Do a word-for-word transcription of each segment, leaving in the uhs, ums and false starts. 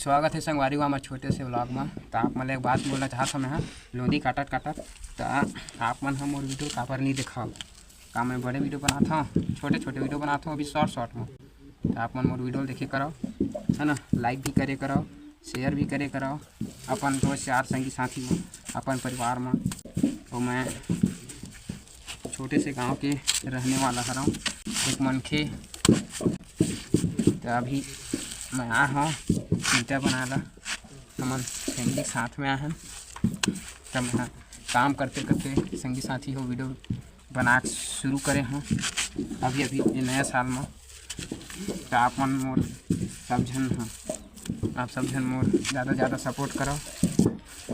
स्वागत हे संगवारी हो हमर छोटे से vlog म। त आप मन ल एक बात बोलना चाहत हंव मैं ह, लोंदी काटत काटत, त आप मन ह मोर video काबर नहीं देखव? का मैं बड़े video बनात हंव? छोटे छोटे video बनात हंव अभी short short म। त आप मन मोर video ल देखे करव, है ना, like भी करे करव, share भी करे करव अपन दोस्त यार संगी साथी म, अपन परिवार म। अउ मैं छोटे से गांव के रहने वाला हरंव, एक मनखे। त अभी मैं आए हंव ईंटा बनाए ला, हमन family के साथ में आए हन। त मैं काम करते करते संगी साथी हो video बना के शुरू करे हंव अभी अभी ये नया साल म। त आप मन मोर सब झन ह, आप सब झन मोर ज़्यादा ज़्यादा support करव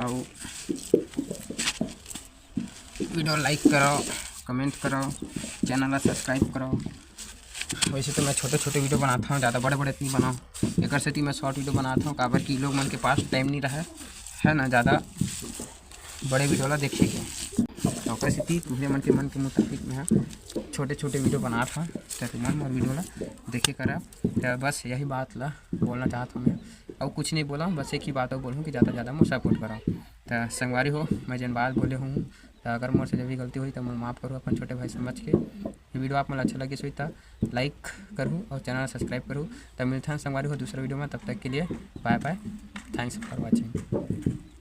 अउ video like करव, comment करव, channel ला subscribe करव। वैसे तो मैं छोटे छोटे video बनात हंव, ज़्यादा बड़े बड़े नहीं बनाव, एकर सेती मैं short video बनात हंव, काबर कि लोग मन के पास time नहीं रहे, है ना, ज़्यादा बड़े video ला देखे के। तो ओकर सेती तुहरे मन के मन के मुताबिक मैं ह छोटे छोटे video बनात हंव, त तुमन मोर video ला देखे करव। त बस यही बात ला बोलना चाहत हंव मैं, अउ कुछ नहीं बोला, बस एक ही बात अउ बोलहूँ कि ज़्यादा ज़्यादा मोर support करव। त संगवारी हो, मैं जेन बात बोले हूँ, त अगर मोर से जब भी गलती होही त मोर माफ़ करहू अपन छोटे भाई समझ के। ये video आप मन ल अच्छा लगिस होही त like करहू अउ channel subscribe करहू। त मिलथन संगवारी हो दूसरा video में, तब तक के लिए bye bye, thanks for watching।